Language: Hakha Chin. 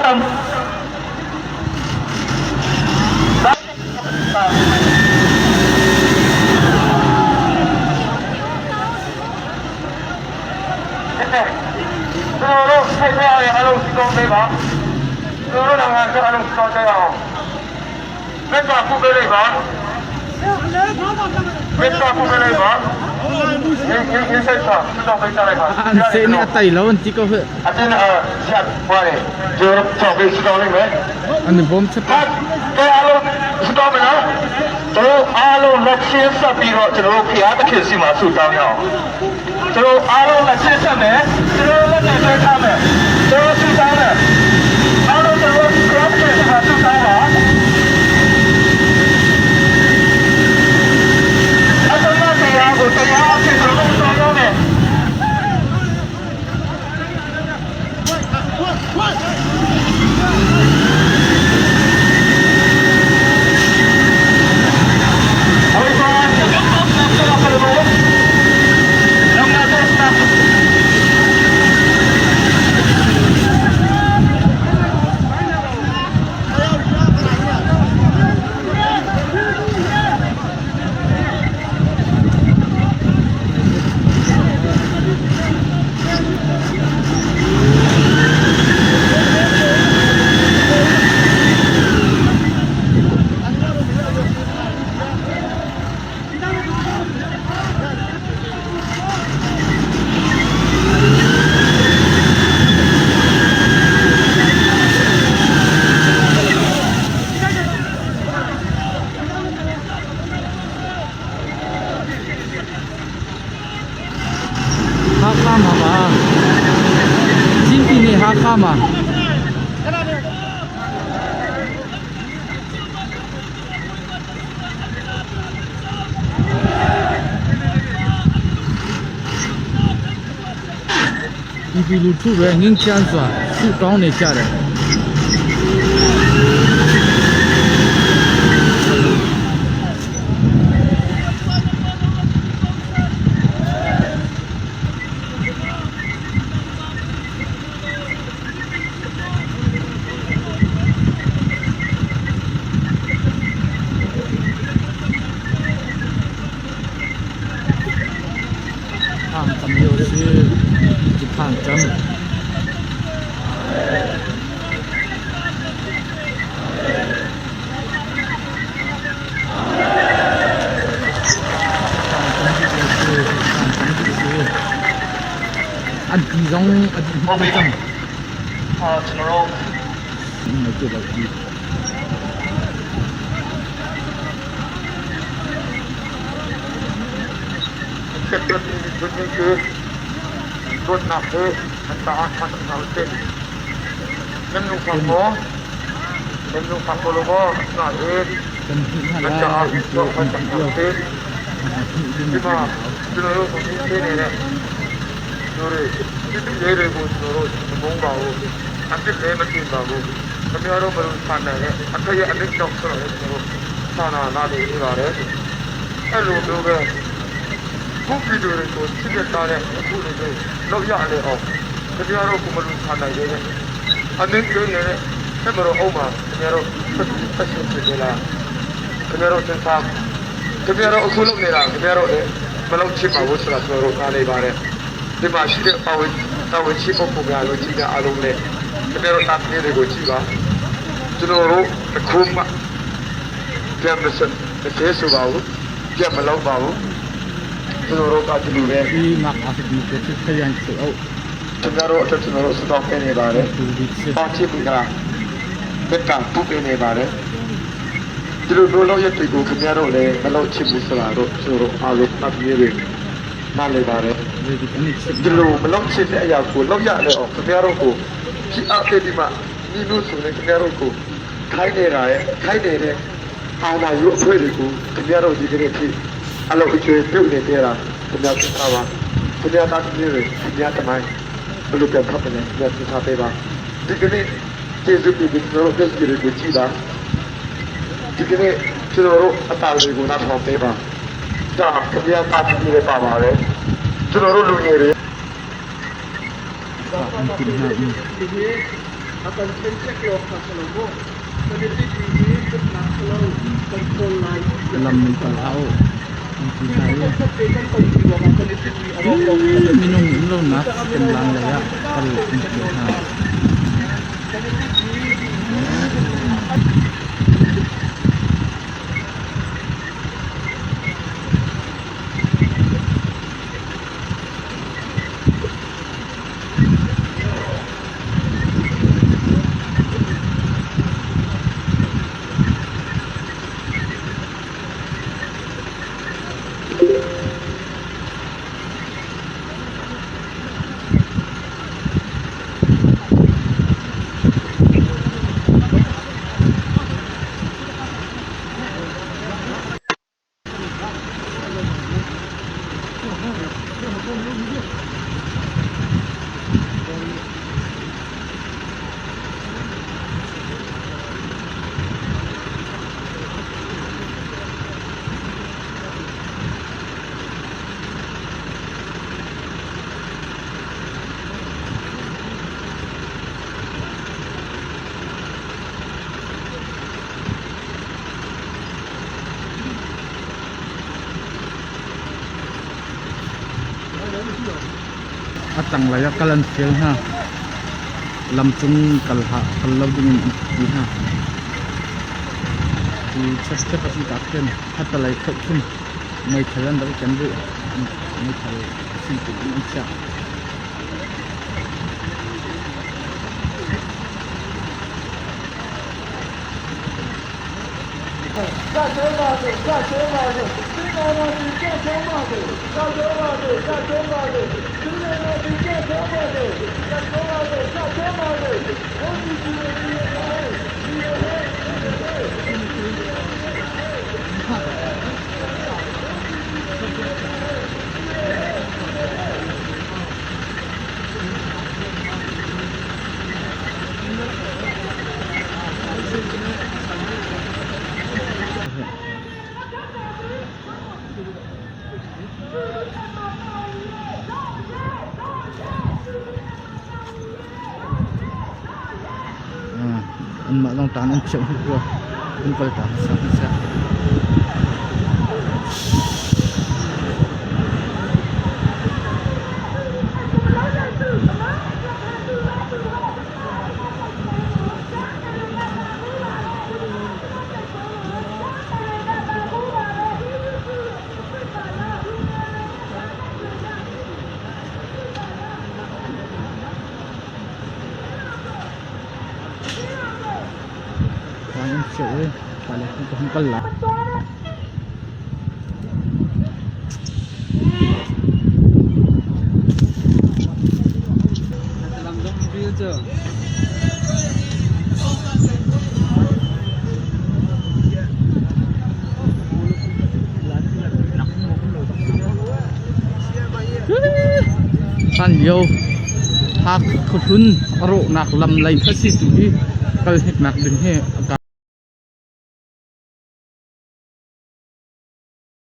tam ကျွန်တော်တို့ထိုက်ထိုက်အောင်အလုံးစုံပေးပါကျွန်တော်တို့နိုင်ငံက အလုံးစုံကြအောင် မေတ္တာပို့ပေးလိုက်ပါ မေတ္တာပို့ပေးလိုက်ပါ ရင်းရင်းဆိုင်စာတော့ပေးကြလိုက်ပါ An se ne atai lo an ti ko he. အတင်းအချက်ပါတယ် ကျွန်တော်တော့ပေးစတော်လိမ့်မယ် An bom chap. ဟာကဲ အားလုံးစတော်မယ်နော်။ တို့အားလုံးလက်ချင်းဆက်ပြီးတော့ ကျွန်တော်တို့ဖျားသခင်စီမှာဆုတောင်းရအောင်။ ကျွန်တော်အားလုံးလက်ချင်းဆက်မယ်။ ကျွန်တော်လက်နဲ့တွဲထားမယ်။ ကျွန်တော်ဆုတောင်းမယ်။ အားလုံး ကျွန်တော်ဖျားသခင်စီမှာဆုတောင်းပါ။ အတမတရားကို တရားအဖြစ် ကျွန်တော်တို့ဆောင်ရမယ်။ ဟိုပါကျွန်တော်တို့ဆက်လို့လုံနာတဲ့စ Ha kha ma ba. Chin pi ne ha kha ma. ဒီပီလူထုပဲ ငင်းချမ်းစွာဆုတောင်းနေကြတယ်။ 胖怎么又是一直胖怎么？ အဒီဆောင်အဒီဆောင် အာ ကျွန်တော်တို့ မကြည့်တော့ဒီ ဆက်ပြတ်နေဒီနေ့ကဒုနာဖေအတာအခါဆောင်တဲ့နမ်နုဖမောနမ်နုဖကလောဘောနာဟေ တန်ဟ လက် လာ ချာ ဒီ တော့ဖတ်တဲ့ ဒီမှာ ကျွန်တော်တို့ကိုသိနေတဲ့တို့တွေ ဒီလေးတွေကို ကျွန်တော်တို့မုန်းပါဘူး။ အစ်စ်လည်းမတင်ပါဘူး။ ခင်ဗျားတို့ဘယ်လိုဆန်တယ်လဲ အထက်ရဲ့အမိတ်တော့ဆိုတော့ ကျွန်တော်တို့ဆာနာနာနေနေပါတယ်။ အဲ့လိုမျိုးပဲ ခုပြည်သူတွေကို စစ်တပ်သားတဲ့ အခုလိုမျိုးလောက်ရလေအောင် ခင်ဗျားတို့ကမလို့ဆန်နိုင်တယ်။ အနည်းကြီးနေတဲ့ဆက်မလို့အောင်ပါ ခင်ဗျားတို့ဆက်ဆက်ဖြစ်နေလား။ ခင်ဗျားတို့သင်စား ခင်ဗျားတို့အခုလုပ်နေတာ ခင်ဗျားတို့လည်းမလုပ်ချင်ပါဘူးဆိုတာ ကျွန်တော်တို့နားနေပါတယ်။ ဒီမှာရှိတဲ့ပါဝင်တာဝန်ရှိပုဂ္ဂိုလ်များလို့ ကြည့်ကြအားလုံးနဲ့ ခင်ဗျားတို့တာသမီးတွေကိုကြည့်ပါ။ ကျွန်တော်တို့တခုမှပြန်မစမသေးဆိုပါဘူး ပြန်မလုပ်ပါဘူး။ ကျွန်တော်တို့ကဒီလိုပဲ ဒီမအဖဒီကိုခရန်ချေအို ခင်ဗျားတို့အတွက် ကျွန်တော်တို့စတော့ပေးနေပါတယ် ဒီဒီစစ် ။ ပေါချစ်ပြီးကမေတ္တာပုပေးနေပါတယ်။ ဒီလိုမျိုးလောက်ရတဲ့ကို ခင်ဗျားတို့လည်းမလုပ်ချင်ဘူးဆိုတာတော့ ကျွန်တော်တို့အားလုံးတတ်မြည်တွေနားလည်ပါတယ်။ ဒီဒီအနေချစ် ဒီလိုမလုပ်ချင်တဲ့အရာကို လောက်ရလေအောင် ခင်ဗျားတို့ကိုဖြစ်အပ်တဲ့ ဒီမှာမိလို့ဆိုရင် ခင်ဗျားတို့ကိုခိုင်းနေတာရဲ့ ခိုင်းနေတဲ့အာနာယုအဖွဲ့တွေကို ခင်ဗျားတို့ဒီကနေ့ဖြစ်အလုပ်အကျွေးပြုတ်နေကြတာ ခင်ဗျားသိထားပါ။ ခင်ဗျားသားသမီးတွေ ခင်ဗျားတမိုင်းဘယ်လိုပြန်ဖတ်မလဲ ခင်ဗျားသိထားပေးပါ။ ဒီကနေ့ကျေးဇူးပြုပြီး ကျွန်တော်တို့ပြည်တွေကိုကြည့်ပါ။ ဒီကနေ့ ကျွန်တော်တို့အတားတွေကိုနားထောင်ပေးပါ။ ဒါခင်ဗျားသားသမီးတွေပါပါတယ်။ ကျွန်တော်တို့လူငယ်တွေ တင်ဟာ A kan ṭhenṭek lawng kha si lo maw? Kan i tinhmi hi ṭhatnak si lo, kan ṭhawl lai tiah Lam in kal hlah u an ti hna i minung um lonak tlang lei ah kal an fial hna. A tanglei ah kal an fial hna. Lamcung kal hlah, kal lo dingin an ti hna. Cu chestep a si ka khin khattalei khoih khin meithal an rak i ken rih. Meithal sintuk in an chiah. Anmah zong ṭan an thiam tuk rua. An kal ta hmasa hmasa. Kaan an cheuh i ka hung kal lai. Hlan lio Hakha khuahlun a rawhnak lam lei kha si tu hi kal hniknak ding hi a ka.